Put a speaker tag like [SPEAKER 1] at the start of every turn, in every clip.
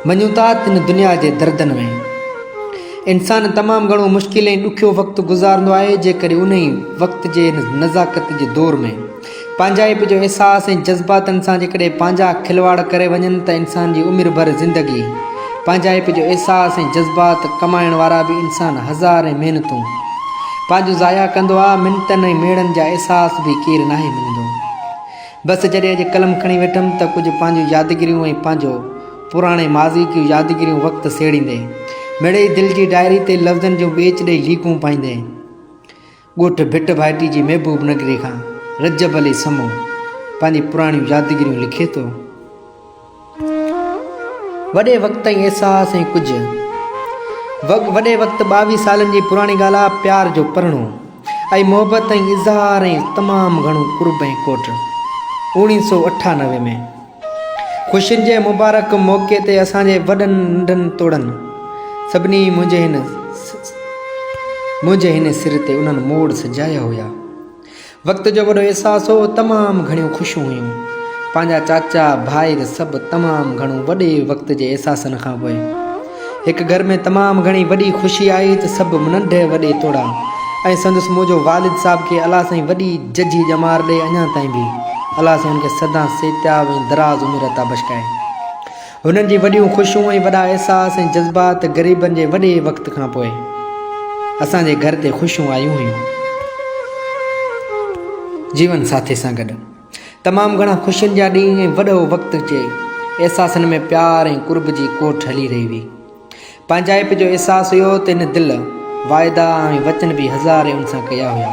[SPEAKER 1] مڃون ٿا ته هن دنيا جي دردن ۾ انسان تمام گهڻو مشڪل ۽ ڏکيو وقت گذارندو آهي جيڪڏهن انهي وقت جي هن نزاڪت جي دور ۾ پنهنجائپ جو احساس ۽ جذباتن سان جيڪڏهن پنهنجا کلواڙ ڪري وڃن ته انسان جي عمر ڀر زندگي پنهنجائپ جو احساس ۽ جذبات ڪمائڻ وارا به انسان هزارين محنتون پنهنجون ضايع ڪندو آ منتن ۽ ميڙن جا احساس به ڪير ناهي مڃندو. بس جڏهن اڄ قلم کڻي ويٺم ته ڪجهه پنهنجون يادگيريون ۽ پنهنجو پراڻي ماضي ڪيون يادگيريون وقت سيڙيندي، مڙئي دل جي ڊائري تي لفظن جون ٻيچ ڏئي ليڪون پائيندي، ڳوٺ ڀٽ ڀائٽي جي محبوب نگري کان رجب علي سمون پنهنجي پراڻيون يادگيريون لکي ٿو. وڏي وقت تائين احساس ۽ ڪجهه وڏي وقت ٻاويهه سالن جي پراڻي ڳالهه آ پيار جو پرڻو ۽ محبت ۽ اظهار ۽ تمام گهڻو قرب ۽ ڪوٽ اوڻيهه سو 98 ۾ خوشين جي مبارڪ موقعي تي اسان جي وڏن ننڍن توڙن سڀني منهنجي هن منهنجي هن سر تي انهن موڙ سجايا هيا. وقت جو وڏو احساس هو، تمام گهڻيون خوشيون هيون. پنهنجا چاچا، ڀائر سڀ تمام گهڻو وڏي وقت جي احساسن کان پوء هڪ گهر ۾ تمام گهڻي وڏي خوشي آئي ته سڀ ننڍي وڏي توڙا ۽ سندس منهنجو والد صاحب کي الله سائين وڏي ججهي ڄمار ڏي اڃان تائين به الله سائين هن کي سدا صحتياب ۽ دراز عمر عطا بشڪائي. هنن جي وڏيون خوشيون ۽ وڏا احساس ۽ جذبات غريبن جي وڏي وقت کان پوء اسان جي گهر تي خوشيون آيون هيون. جيون ساٿي سان گڏ تمام گهڻا خوشين جا ڏينهن ۽ وڏو وقت جي احساسن ۾ پيار ۽ قرب جي ڪوٺ هلي رهي هئي. پنهنجائپ جو احساس هيو ته هن دل واعدا ۽ وچن به هزارين ان سان ڪيا هيا.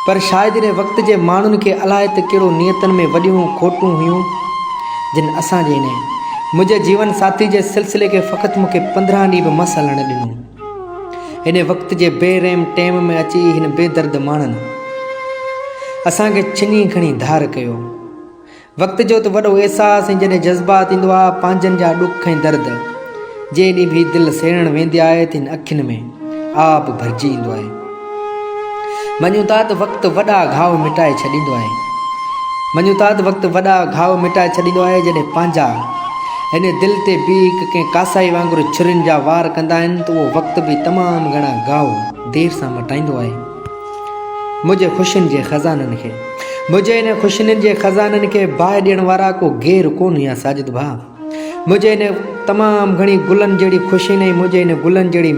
[SPEAKER 1] پر شايد ان وقت جي ماڻهن کي الائي ته ڪهڙو نيتن ۾ وڏيون کوٽون هيون جن اسان جي انهي منهنجي جيون ساٿي جي سلسلي کي فقط مون کي 15 ڏينهن به مس هلڻ ڏنو. هن وقت جي بي رحم ٽيم ۾ اچي هن بي درد ماڻهن اسان کي ڇني کڻي ڌار ڪيو. وقت جو ته وڏو احساس ۽ جڏهن جذبات ايندو آ پنهنجن جا ڏک ۽ درد جنهن ڏينهن به هي دل سيڙڻ ويندي آهي ته هن اکين ۾ آب ڀرجي ايندو آهي. مڃون ٿا ته وقت وڏا گهاء مٽائي ڇڏيندو آهي. مڃون ٿا ته وقت وڏا گهاء مٽائي ڇڏيندو آهي جڏهن پنهنجا هن دل تي بيهي هڪ ڪنهن ڪاسائي وانگر ڇرين جا وار ڪندا آهن ته اهو وقت به تمام گهڻا گهاء دير سان مٽائيندو آهي. منهنجي خوشين جي خزانن کي. منهنجي انهن خوشين جي خزانن کي باهه ڏيڻ وارا ڪو غير ڪونه هيا ساجد ڀاء. منهنجي انهن تمام گهڻي گلن جهڙي خوشين ۽ منهنجي انهن گلن جهڙي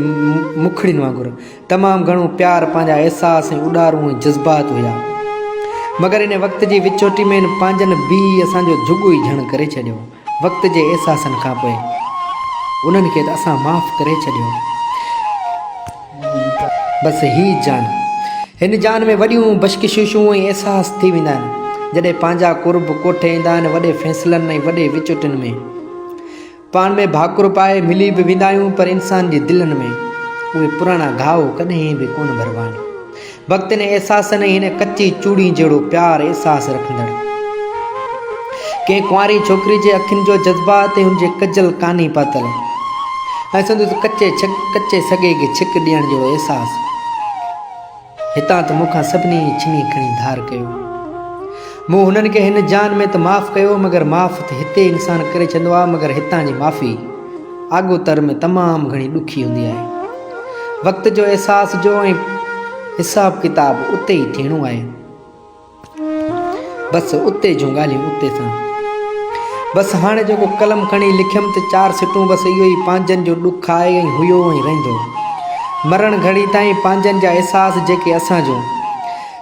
[SPEAKER 1] مکڙين وانگر تمام گهڻو پيار پنهنجا احساس ۽ اڏارون ۽ جذبات هيا. مگر انهي وقت جي وڇوٽي ۾ انهن پنهنجن بيهي اسان جو جهڳو ئي جهڻ ڪري ڇڏيو. وقت جي احساسن کان پوء انهن کي ته اسان معاف ڪري ڇڏيو. بس هي جان. هن جان ۾ وڏيون بشڪششون ۽ احساس ٿي ويندا آهن، جڏهن پنهنجا قرب ڪوٺي ايندا آهن وڏي فيصلن ۽ وڏي وچوٽين ۾. پاڻ ۾ ڀاڪر پائي ملي به ويندا آهيون پر انسان جي دلن ۾ اهي پراڻا گهاء ڪڏهن به ڪونه ڀربا آهن. وقت هن احساسن ۽ هن ڪچي چوڙين جهڙو پيار احساس رکندڙ ڪنهن ڪنواري ڇوڪري جي اکين جو جذبات ۽ هن جي ڪجل ڪاني پاتل ۽ سندس ڪچي ڪچي سڳي کي ڇڪ ڏيڻ جهڙو احساس هتان ته مون کان سڀني ڇني کڻي ڌار ڪيو. مون هنن کي هن جان ۾ ته معاف ڪيو مگر معاف ته هتي انسان ڪري ڇڏندو آهي مگر هتان جي معافي آڳوتر ۾ تمام گهڻي ڏکي هوندي آهي. وقت جو احساس جو ۽ حساب ڪتاب اتي ئي ٿيڻو آهي. بس اتي جون ڳالهيون اتي سان. بس هاڻي جيڪو قلم کڻي لکيم ته چار سٽون بس اهو ئي پنهنجن جو ڏک آهي ۽ هيو ۽ رهندو. مرڻ گهڙي تائين پنهنجن جا احساس جيڪي اسان جو.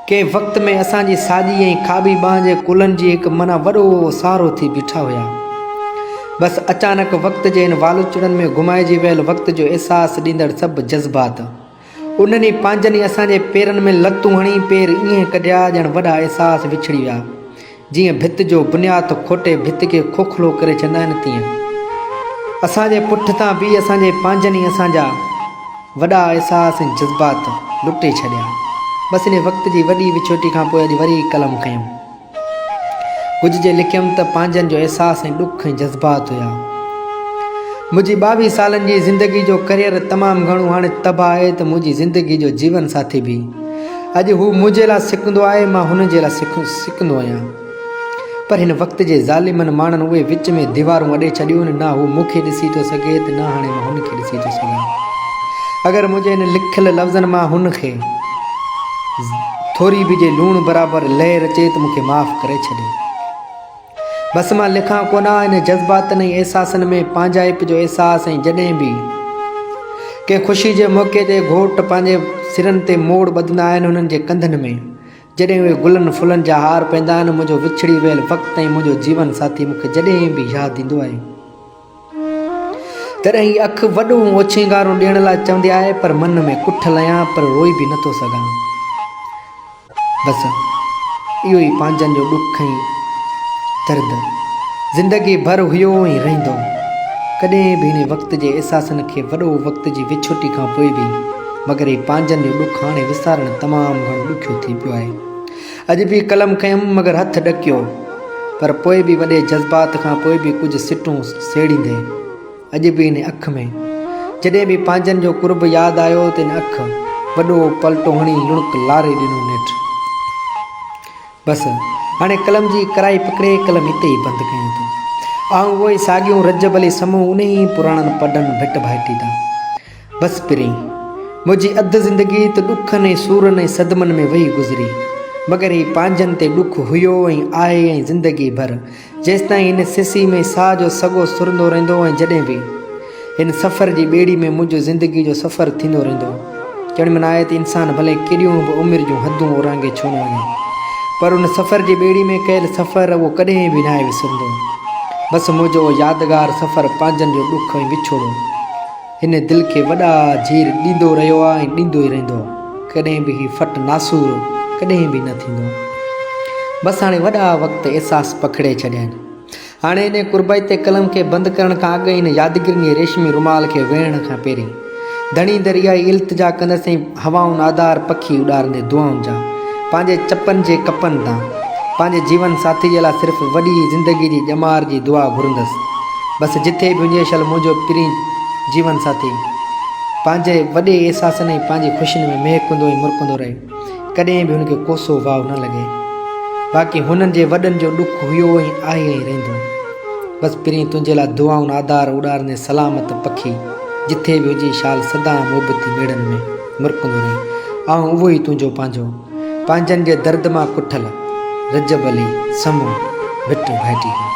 [SPEAKER 1] ڪنهن وقت ۾ اسان جي ساڄي ۽ کاٻي ٻانهن جي ڪلهن جي هڪ معنيٰ وڏو سهارو ٿي بيٺا هيا. بس اچانڪ وقت جي هن والوچڙن ۾ گهمائجي ويل وقت جو احساس ڏيندڙ سڀ جذبات انهن ئي پنهنجن ئي اسان جي پيرن ۾ لتون هڻي پير ائين ڪڍيا ڄڻ وڏا احساس وڇڙي ويا. جيئن ڀت جو بنياد کوٽي ڀت کي کوکلو ڪري ڇڏندا آهن تيئن اسان جي پٺ تان به اسان جي پنهنجن ئي اسان جا وڏا احساس ۽ جذبات لٽي ڇڏيا. بس انهي وقت جي وڏي وڇوٽي کان پوء اڄ وري قلم کنيم. ڪجهه جي لکيم ته پنهنجن جو احساس ۽ ڏک ۽ جذبات هيا. منهنجي ٻاويهه سالن جي زندگي جو ڪريئر تمام گهڻو هاڻي تباهه آهي ته منهنجي زندگي جو جيون ساٿي به اڄ هو منهنجي لاء سڪندو آهي، مان هن جي لاء سڪندو آهيان. پر هن وقت جي ظالمن ماڻهن اهي وچ ۾ ديوارون اڏي ڇڏيون آهن، نه هو مون کي ڏسي ٿو سگهي ته نه هاڻي مان هن کي ڏسي ٿو سگهان. اگر منهنجي هن لکيل لفظن مان هن کي ٿوري به جي لوڻ برابر لهر اچي ته مون کي معاف ڪري ڇڏي. بس مان لکان ڪونه ها انهن جذباتن ۽ احساسن ۾ پنهنجائپ جو احساس ۽ جڏهن به ڪنهن خوشي جي موقعي تي گهوٽ پنهنجي سرن تي موڙ ٻڌندا آهن انهن جي ڪنڌن ۾ جڏهن اهي گلن ڦلن جا هار پئندا آهن منهنجو وڇڙي ويل وقت ۽ منهنجو جيون ساٿي مون کي جڏهن به ياد ايندو آهي تڏهن هي اک وڏون اوڇنگارون ڏيڻ لاء چوندي آهي پر من ۾ ڪٺل آهيان پر روئي به نٿو سگهان. بس اهو ئي پنهنجن جو ڏک ۽ درد زندگي ڀر هيو ۽ رهندو. ڪڏهن به هن وقت جي احساسن کي وڏو وقت جي وڇوٽي کان پوء به مگر هي پنهنجن جو ڏک هاڻي وسارڻ تمام گهڻو ڏکيو ٿي پيو آهي. اڄ به قلم کنيم مگر هٿ ڏڪيو پر پوء به وڏي جذبات کان پوء به ڪجهه سٽون سيڙيندي اڄ به ان اک ۾ جڏهن به پنهنجن جو قرب ياد آيو ته ان اک وڏو پلٽو هڻي لڻڪ لاري ڏنو نيٺ. بس هاڻي قلم جي ڪرائي پڪڙي قلم اتي ئي بند ڪيان ٿو. آئون اهو ئي ساڳيون رجب علي سمون انهي پراڻن پڊن ڀٽ ڀائٽي تان. بس پرين! منهنجي اڌ زندگي ته ڏکن ۽ سورن ۽ صدمن ۾ وئي گذري. مگر هي پنهنجن تي ڏک هيو ۽ آهي ۽ زندگي ڀر جيستائين هن سسي ۾ ساهه جو سڳو سرندو رهندو ۽ جڏهن به هن سفر جي ٻيڙي ۾ منهنجو زندگي جو سفر ٿيندو رهندو. چوڻ ۾ نه آهي ته انسان ڀلي ڪيڏيون به عمر جون حدون اورانگهي ڇو نه وڃي پر ان سفر جي ٻيڙي ۾ ڪيل سفر اهو ڪڏهن به ناهي وسرندو. بس منهنجو اهو يادگار سفر پنهنجن جو ڏک ۽ وڇوڙو هن دل کي وڏا جهير ڏيندو رهيو آ ۽ ڏيندو ئي رهندو. ڪڏهن به هي ڦٽ ناسور ڪڏهن به نه ٿيندو. بس هاڻي وڏا وقت احساس پکڙي ڇڏيا آهن. هاڻي انهي قربائتي قلم کي بند ڪرڻ کان اڳ ۽ ان يادگيرين جي ريشمي رومال کي ويڙهڻ کان پهرين ڌڻي در اها ئي التجا ڪندس ۽ هوائن آڌار پکي اڏارندي دعائن جا پنهنجي چپن جي ڪپن تان پنهنجي جيون ساٿي جي لاء صرف وڏي زندگي جي ڄمار جي دعا گهرندس. بس جٿي به هجي شل منهنجو پرين جيون ساٿي پنهنجي وڏي احساسن ۽ پنهنجي خوشين ۾ مهڪندو ۽ مرڪندو رهي. ڪڏهن به هن کي ڪوسو واء نه لڳي. باقي هنن جي وڏن جو ڏک هيو ۽ آهي ۽ رهندو. بس پرين تنهنجي لاء دعائن آڌار اڏارندي سلامت پکي جٿي به هجي شال سدا محبتي ميڙن ۾ مرڪندو رهين. آئون اهو ئي تنهنجو پنهنجو پنهنجن جي درد مان ڪٺل رجب علي سمون ڀٽ ڀائٽي کان.